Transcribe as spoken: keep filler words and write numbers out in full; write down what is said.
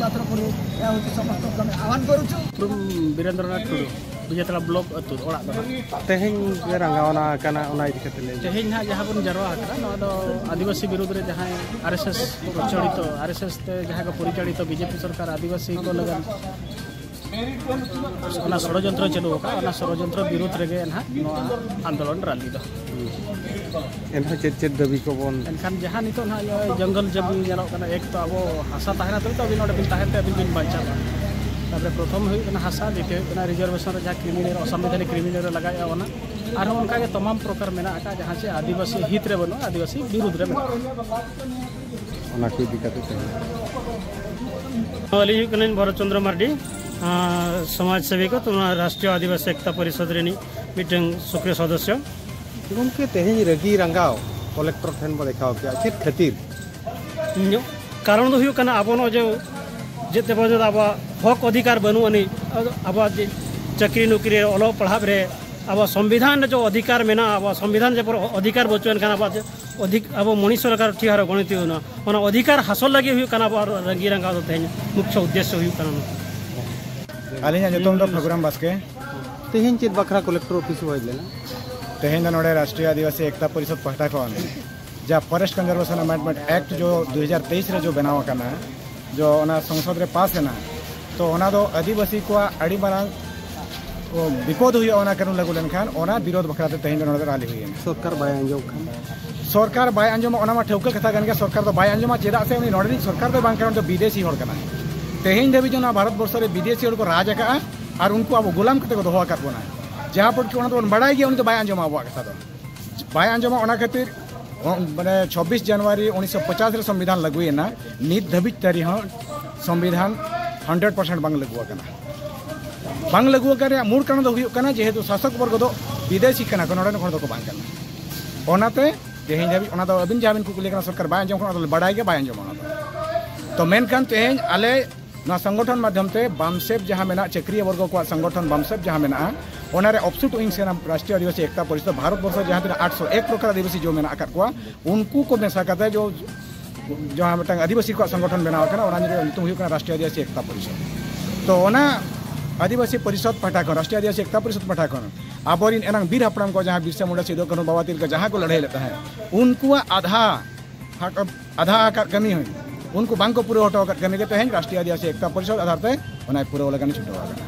ତରଫରୁ ଏହା ହେଉଛି ସମସ୍ତଙ୍କୁ ଆମେ ଆହ୍ୱାନ କରୁଛୁ। ᱩᱯᱨᱩᱢ ᱵᱤᱨᱮᱱᱫᱨᱚᱱᱟᱛᱷ ᱴᱩᱰᱩ, ᱵᱤᱡᱮᱛᱟᱲᱟ ᱵᱞᱚᱠ ᱟᱹᱛᱩ ᱚᱲᱟᱜ ᱫᱚ ᱦᱟᱸᱜ᱾ ᱛᱮᱦᱮᱧ ᱯᱮ ᱨᱟᱸᱜᱟᱣᱱᱟ ᱟᱠᱟᱱᱟ, ᱚᱱᱟ ᱤᱫᱤ ᱠᱟᱛᱮ ᱞᱟᱹᱭ ᱢᱮ᱾ ᱛᱮᱦᱮᱧ ᱦᱟᱸᱜ ᱡᱟᱦᱟᱸ ᱵᱚᱱ ᱡᱟᱨᱣᱟ ᱟᱠᱟᱱᱟ, ᱱᱚᱣᱟ ᱫᱚ ᱟᱹᱫᱤᱵᱟᱹᱥᱤ ᱵᱤᱨᱩᱫᱽ ᱨᱮ ᱡᱟᱦᱟᱸᱭ ᱟᱨ ᱮᱥ ᱮᱥ ᱯᱨᱚᱪᱚᱞᱤᱛᱚ, ᱟᱨ ᱮᱥ ᱮᱥ ᱛᱮ ᱡᱟᱦᱟᱸ ᱠᱚ ᱯᱚᱨᱤᱪᱟᱞᱤᱛᱚ ᱵᱤᱡᱮᱯᱤ ᱥᱚᱨᱠᱟᱨ ᱟᱹᱫᱤᱵᱟᱹᱥᱤ ᱠᱚ ᱞᱟᱹᱜᱤᱫ ᱚᱱᱟ ᱥᱚᱲᱚᱡᱚᱱᱛᱨᱚ ᱪᱟᱹᱞᱩ ᱟᱠᱟᱫ, ᱚᱱᱟ ᱥᱚᱲᱚᱡᱚᱱᱛᱨᱚ ᱵᱤᱨᱩᱫᱽ ᱨᱮᱜᱮ ᱱᱟᱦᱟᱜ ᱱᱚᱣᱟ ᱟᱱᱫᱳᱞᱚᱱ ᱨᱟᱞᱤ ᱫᱚ᱾ ᱮᱱᱦᱚᱸ ᱪᱮᱫ ᱪᱮᱫ ᱫᱟᱹᱵᱤ ᱠᱚᱵᱚᱱ? ᱮᱱᱠᱷᱟᱱ ᱡᱟᱦᱟᱸ ᱱᱤᱛᱚᱜ ᱱᱟᱦᱟᱜ ᱱᱚᱜᱼᱚᱭ ᱡᱚᱝᱜᱚᱞ ᱡᱚᱢᱤ ᱧᱮᱞᱚᱜ ᱠᱟᱱᱟ, ᱮᱠ ᱛᱚ ᱟᱵᱚ ᱦᱟᱥᱟ ᱛᱟᱦᱮᱱᱟ ᱛᱚᱵᱮ ᱛᱚ ᱟᱹᱵᱤᱱ ᱱᱚᱰᱮ ᱵᱤᱱ ᱛᱟᱦᱮᱱ ᱛᱮ ᱟᱹᱵᱤᱱ ᱵᱤᱱ ᱵᱟᱧᱪᱟᱜᱼᱟ᱾ ᱛᱟᱨᱯᱚᱨᱮ ᱯᱨᱚᱛᱷᱚᱢ ᱦᱩᱭᱩᱜ ᱠᱟᱱᱟ ᱦᱟᱥᱟ, ᱫᱤᱛᱤᱭᱚ ᱦᱩᱭᱩᱜ ᱠᱟᱱᱟ ᱨᱤᱡᱟᱨᱵᱷᱮᱥᱚᱱ ᱨᱮ ᱡᱟᱦᱟᱸ ᱠᱨᱤᱢᱤᱱᱟᱞ, ᱚᱥᱟᱝᱵᱤᱫᱷᱟᱱᱤᱠ ᱠᱨᱤᱢᱤᱱᱟᱞ ᱨᱮ ᱞᱟᱜᱟᱣᱮᱫᱼᱟ ᱚᱱᱟ, ᱟᱨᱦᱚᱸ ᱚᱱᱠᱟᱜᱮ ᱛᱟᱢᱟᱢ ᱯᱨᱚᱠᱟᱨ ᱢᱮᱱᱟᱜ ᱟᱠᱟᱫ ᱡᱟᱦᱟᱸ ᱪᱮ ᱟᱹᱫᱤᱵᱟᱹᱥᱤ ᱦᱤᱛ ᱨᱮ ᱵᱟᱹᱱᱩᱜᱼᱟ, ᱟᱹᱫᱤᱵᱟᱹᱥᱤ ᱵᱤᱨᱩᱫᱽ ᱨᱮ ᱢᱮᱱᱟᱜᱼᱟ᱾ ᱚᱱᱟ ᱠᱚ ᱤᱫᱤ ᱠᱟᱛᱮ ᱛᱮᱦᱮᱧ ᱟᱹᱞᱤᱧ ᱦᱩᱭᱩᱜ ᱠᱟᱹᱱᱟᱹᱧ ᱵᱷᱚᱨᱚᱛ ᱪᱚᱸᱫᱽᱨᱚ ᱢᱟᱨᱰᱤ, ᱟᱨ ᱥᱚᱢᱟᱡᱽ ᱥᱮᱵᱤ ᱠᱚ, ᱛᱚ ᱱᱚᱣᱟ ᱨᱟᱥᱴᱨᱤᱭᱚ ᱟᱹᱫᱤᱵᱟᱹᱥᱤ ᱮᱠᱛᱟ ᱯᱚᱨᱤᱥᱚᱫᱽ ᱨᱤᱱᱤᱡ ᱢᱤᱫᱴᱟᱝ ᱥᱚᱠᱨᱤᱭᱚ ᱥᱚᱫᱚᱥᱥᱚ᱾ ᱜᱚᱢᱠᱮ, ᱛᱮᱦᱮᱧ ᱨᱟᱹᱜᱤ ᱨᱟᱸᱜᱟᱣ ᱠᱚᱞᱮᱠᱴᱚᱨ ᱴᱷᱮᱱ ᱵᱚ ᱫᱮᱠᱷᱟᱣ ᱠᱮᱜᱼᱟ, ᱪᱮᱫ ᱠᱷᱟᱹᱛᱤᱨ? ᱧᱚᱜ ᱠᱟᱨᱚᱱ ᱫᱚ ᱦᱩᱭᱩᱜ ᱠᱟᱱᱟ, ᱟᱵᱚ ᱱᱚᱜᱼᱚᱭ ᱡᱮ ᱪᱮᱫ ᱛᱮᱵᱚᱱ ᱟᱵᱚᱣᱟᱜ ᱦᱚᱠ ᱚᱫᱷᱤᱠᱟᱨ ᱵᱟᱹᱱᱩᱜ ᱟᱹᱱᱤᱡ, ᱟᱵᱚᱣᱟᱜ ᱡᱮ ᱪᱟᱹᱠᱨᱤ ᱱᱚᱠᱨᱤ ᱨᱮ, ᱚᱞᱚᱜ ᱯᱟᱲᱦᱟᱜ ᱨᱮ, ᱟᱵᱚᱣᱟᱜ ᱥᱚᱝᱵᱤᱫᱷᱟᱱ ᱨᱮ ᱡᱮ ᱚᱫᱷᱤᱠᱟᱨ ᱢᱮᱱᱟᱜᱼᱟ, ᱟᱵᱚᱣᱟᱜ ᱥᱚᱝᱵᱤᱫᱷᱟᱱ ᱡᱮ ᱚᱫᱷᱤᱠᱟᱨ ᱵᱟᱹᱪᱩᱜ ᱮᱱᱠᱷᱟᱱ ᱟᱵᱚᱣᱟᱜ ᱡᱮ ᱚᱫᱷᱤᱠ-, ᱟᱵᱚ ᱢᱚᱱᱤᱥ ᱞᱮᱠᱟ ᱴᱷᱤᱠ ᱦᱟᱨᱟ ᱜᱚᱬᱤᱛ ᱦᱩᱭᱩᱜᱼᱟ᱾ ᱚᱱᱟ ᱚᱫᱷᱤᱠᱟᱨ ᱦᱟᱥᱚᱞ ᱞᱟᱹᱜᱤᱫ ᱦᱩᱭᱩᱜ ᱠᱟᱱᱟ ᱟᱵᱚᱣᱟᱜ ᱨᱟᱹᱜᱤ ᱨᱟᱸᱜᱟᱣ ᱫᱚ ᱛᱮᱦᱮᱧ ᱢᱩᱠᱷᱭᱚ ᱩᱫᱽᱫᱮᱥᱥᱚ ᱦᱩᱭᱩᱜ ᱠᱟᱱᱟ ᱱᱚᱣᱟ᱾ ᱟᱹᱞᱤᱧᱟᱜ ᱧᱩᱛᱩᱢ ᱫᱚ ᱯᱷᱟᱹᱜᱩᱨᱟᱢ ᱵᱟᱥᱠᱮ᱾ ᱛᱮᱦᱮᱧ ᱪᱮᱫ ᱵᱟᱠᱷᱨᱟ ᱠᱚᱞᱮᱠᱴᱚᱨ ᱚᱯᱷᱤᱥ ᱦᱩᱭ ᱞᱮᱱᱟ? ᱛᱮᱦᱮᱧ ᱫᱚ ᱱᱚᱰᱮ ᱨᱟᱥᱴᱨᱤᱭᱚ ᱟᱹᱫᱤᱵᱟᱹᱥᱤ ᱮᱠᱛᱟ ᱯᱚᱨᱤᱥᱚᱫᱽ ᱯᱟᱦᱴᱟ ᱠᱷᱚᱱ ᱡᱟ ᱯᱷᱚᱨᱮᱥᱴ ᱠᱚᱱᱡᱟᱨᱵᱷᱮᱥᱚᱱ ᱟᱢᱮᱱᱰᱢᱮᱱᱴ ᱮᱠᱴ ᱡᱚ ᱫᱩ ᱦᱟᱡᱟᱨ ᱛᱮᱭᱤᱥ ᱨᱮ ᱡᱚ ᱵᱮᱱᱟᱣ ᱟᱠᱟᱱᱟ, ᱡᱚ ᱚᱱᱟ ᱥᱚᱝᱥᱚᱫ ᱨᱮ ᱯᱟᱥ ᱮᱱᱟ, ᱛᱚ ᱚᱱᱟ ᱫᱚ ᱟᱹᱫᱤᱵᱟᱹᱥᱤ ᱠᱚᱣᱟᱜ ᱟᱹᱰᱤ ᱢᱟᱨᱟᱝ ᱵᱤᱯᱚᱫ ᱦᱩᱭᱩᱜᱼᱟ ᱚᱱᱟ ᱠᱟᱹᱱᱩᱱ ᱞᱟᱹᱜᱩ ᱞᱮᱱᱠᱷᱟᱱ, ᱚᱱᱟ ᱵᱤᱨᱳᱫᱷ ᱵᱟᱠᱷᱨᱟ ᱛᱮ ᱛᱮᱦᱮᱧ ᱫᱚ ᱱᱚᱰᱮ ᱫᱚ ᱨᱟᱞᱤ ᱦᱩᱭᱮᱱᱟ᱾ ᱥᱚᱨᱠᱟᱨ ᱵᱟᱭ ᱟᱸᱡᱚᱢ ᱠᱷᱟᱱ? ᱥᱚᱨᱠᱟᱨ ᱵᱟᱭ ᱟᱸᱡᱚᱢᱟ, ᱚᱱᱟ ᱢᱟ ᱴᱷᱟᱹᱣᱠᱟᱹ ᱠᱟᱛᱷᱟ ᱠᱟᱱ ᱜᱮᱭᱟ, ᱥᱚᱨᱠᱟᱨ ᱫᱚ ᱵᱟᱭ ᱟᱸᱡᱚᱢᱟ᱾ ᱪᱮᱫᱟᱜ ᱥᱮ ᱩᱱᱤ ᱱᱚᱰᱮᱱᱤᱡ ᱥᱚᱨᱠᱟᱨ ᱫᱚ ᱵᱟᱝ ᱠᱟᱱᱟ, ᱩᱱᱤ ᱫᱚ ᱵᱤᱫᱮᱥᱤ ᱦᱚᱲ ᱠᱟᱱᱟᱭ᱾ ᱛᱮᱦᱮᱧ ᱫᱷᱟᱹᱵᱤᱡ ᱚᱱᱟ ᱵᱷᱟᱨᱚᱛ ᱵᱚᱨᱥᱚ ᱨᱮ ᱵᱤᱫᱮᱥᱤ ᱦᱚᱲ ᱠᱚ ᱨᱟᱡᱽ ᱟᱠᱟᱫᱼᱟ ᱟᱨ ᱩᱱᱠᱩ ᱟᱵᱚ ᱜᱳᱞᱟᱢ ᱠᱟᱛᱮ ᱠᱚ ᱫᱚᱦᱚ ᱟᱠᱟᱫ ᱵᱚᱱᱟ᱾ ᱡᱟᱦᱟᱸ ᱯᱚᱨ ᱚᱱᱟ ᱫᱚᱵᱚᱱ ᱵᱟᱲᱟᱭ ᱜᱮᱭᱟ, ᱩᱱᱤ ᱫᱚ ᱵᱟᱭ ᱟᱸᱡᱚᱢᱟ ᱟᱵᱚᱣᱟᱜ ᱠᱟᱛᱷᱟ ᱫᱚ᱾ ᱵᱟᱭ ᱟᱸᱡᱚᱢᱟ, ᱚᱱᱟ ᱠᱷᱟᱹᱛᱤᱨ, ᱚ, ᱢᱟᱱᱮ, ᱪᱷᱚᱵᱵᱤᱥ ᱡᱟᱱᱩᱣᱟᱨᱤ ᱩᱱᱤᱥᱥᱚ ᱯᱚᱪᱟᱥ ᱨᱮ ᱥᱚᱝᱵᱤᱫᱷᱟᱱ ᱞᱟᱹᱜᱩᱭᱮᱱᱟ᱾ ᱱᱤᱛ ᱫᱷᱟᱹᱵᱤᱡ ᱛᱟᱹᱨᱤ ᱦᱚᱸ ᱥᱚᱝᱵᱤᱫᱷᱟᱱ ᱦᱟᱱᱰᱨᱮᱰ ᱯᱟᱨᱥᱮᱱᱴ ᱵᱟᱝ ᱞᱟᱹᱜᱩ ᱟᱠᱟᱱᱟ᱾ ᱵᱟᱝ ᱞᱟᱹᱜᱩ ᱟᱠᱟᱱ ᱨᱮᱭᱟᱜ ᱢᱩᱞ ᱠᱟᱨᱚᱱ ᱫᱚ ᱦᱩᱭᱩᱜ ᱠᱟᱱᱟ, ᱡᱮᱦᱮᱛᱩ ᱥᱟᱥᱚᱠ ᱵᱚᱨᱜᱚ ᱫᱚ ᱵᱤᱫᱮᱥᱤ ᱠᱟᱱᱟ ᱠᱚ, ᱱᱚᱰᱮᱱ ᱦᱚᱲ ᱫᱚᱠᱚ ᱵᱟᱝ ᱠᱟᱱᱟ᱾ ᱚᱱᱟᱛᱮ ᱛᱮᱦᱮᱧ ᱫᱷᱟᱹᱵᱤᱡ ᱚᱱᱟ ᱫᱚ ᱟᱹᱵᱤᱱ ᱡᱟᱦᱟᱸ ᱵᱤᱱ ᱠᱩᱠᱞᱤ ᱠᱟᱱᱟ, ᱥᱚᱨᱠᱟᱨ ᱵᱟᱭ ᱟᱸᱡᱚᱢ ᱠᱟᱱᱟ, ᱚᱱᱟ ᱫᱚ ᱵᱟᱰᱟᱭ ᱜᱮ ᱵᱟᱭ ᱟᱸᱡᱚᱢᱟ ᱚᱱᱟ ᱫᱚ᱾ ᱛᱚ ᱢᱮᱱᱠᱷᱟᱱ ᱛᱮᱦᱮᱧ ᱟᱞᱮ ᱱᱚᱣᱟ ᱥᱚᱝᱜᱚᱴᱷᱚᱱ ᱢᱟᱫᱽᱫᱷᱚᱢ ᱛᱮ ᱵᱟᱢᱥᱮᱵ ᱡᱟᱦᱟᱸ ᱢᱮᱱᱟᱜᱼᱟ, ᱪᱟᱹᱠᱨᱤᱭᱟᱹ ᱵᱚᱨᱜᱚ ᱠᱚᱣᱟᱜ ᱥᱚᱝᱜᱚᱴᱷᱚᱱ ᱵᱟᱢᱥᱮᱵ ᱡᱟᱦᱟᱸ ᱢᱮᱱᱟᱜᱼᱟ, ᱚᱱᱟᱨᱮ ᱚᱯᱥᱩᱴ ᱩᱭᱤᱝ ᱥᱮ ᱨᱟᱥᱴᱨᱤᱭᱚ ᱟᱹᱫᱤᱵᱟᱹᱥᱤ ᱮᱠᱛᱟ ᱯᱚᱨᱤᱥᱚᱫ, ᱵᱷᱟᱨᱚᱛ ᱵᱚᱨᱥᱚ ᱡᱟᱦᱟᱸ ᱛᱤᱱᱟᱹᱜ ᱟᱴᱥᱚ ᱮᱠ ᱯᱨᱚᱠᱟᱨ ᱟᱹᱫᱤᱵᱟᱹᱥᱤ ᱡᱚ ᱢᱮᱱᱟᱜ ᱟᱠᱟᱫ ᱠᱚᱣᱟ, ᱩᱱᱠᱩ ᱠᱚ ᱢᱮᱥᱟ ᱠᱟᱛᱮ ᱡᱚ ᱡᱟᱦᱟᱸ ᱢᱤᱫᱴᱟᱝ ᱟᱹᱫᱤᱵᱟᱹᱥᱤ ᱠᱚᱣᱟᱜ ᱥᱚᱝᱜᱚᱴᱷᱚᱱ ᱵᱮᱱᱟᱣ ᱟᱠᱟᱱᱟ, ᱚᱱᱟ ᱧᱩᱛᱩᱢ ᱦᱩᱭᱩᱜ ᱠᱟᱱᱟ ᱨᱟᱥᱴᱨᱤᱭᱚ ᱟᱹᱫᱤᱵᱟᱹᱥᱤ ᱮᱠᱛᱟ ᱯᱚᱨᱤᱥᱚᱫᱽ᱾ ᱛᱚ ᱚᱱᱟ ᱟᱹᱫᱤᱵᱟᱹᱥᱤ ᱯᱚᱨᱤᱥᱚᱫᱽ ᱯᱟᱦᱴᱟ ᱠᱷᱚᱱ, ᱨᱟᱥᱴᱨᱤᱭᱚ ᱟᱹᱫᱤᱵᱟᱹᱥᱤ ᱮᱠᱛᱟ ᱯᱚᱨᱤᱥᱚᱫᱽ ᱯᱟᱦᱴᱟ ᱠᱷᱚᱱ ᱟᱵᱚᱨᱤᱱ ᱮᱱᱟᱝ ᱵᱤᱨ ᱦᱟᱯᱲᱟᱢ ᱠᱚ, ᱡᱟᱦᱟᱸ ᱵᱤᱨᱥᱟ ᱢᱩᱱᱰᱟ, ᱥᱤᱫᱩ ᱠᱟᱹᱱᱦᱩ, ᱵᱟᱵᱟ ᱛᱤᱞᱠᱟᱹ, ᱡᱟᱦᱟᱸ ᱠᱚ ᱞᱟᱹᱲᱦᱟᱹᱭ ᱞᱮᱫ ᱛᱟᱦᱮᱸᱫ, ᱩᱱᱠᱩᱣᱟᱜ ᱟᱫᱷᱟ ᱦᱟᱠ-, ᱟᱫᱷᱟ ᱟᱠᱟᱫ ᱠᱟᱹᱢᱤ ᱦᱚᱸ, ᱩᱱᱠᱩ ᱵᱟᱝ ᱠᱚ ᱯᱩᱨᱟᱹᱣ ᱦᱚᱴᱚ ᱟᱠᱟᱫ ᱠᱟᱹᱢᱤ ᱜᱮ ᱛᱮᱦᱮᱧ ᱨᱟᱥᱴᱨᱤᱭᱚ ᱟᱹᱫᱤᱵᱟᱹᱥᱤ ᱮᱠᱛᱟ ᱯᱚᱨᱤᱥᱚᱫᱽ ᱟᱫᱷᱟᱨ ᱛᱮ ᱚᱱᱟᱭ ᱯᱩᱨᱟᱹᱣ ᱞᱟᱹᱜᱤᱫ ᱮ ᱪᱷᱩᱴᱟᱹᱣ ᱟᱠᱟᱱᱟ᱾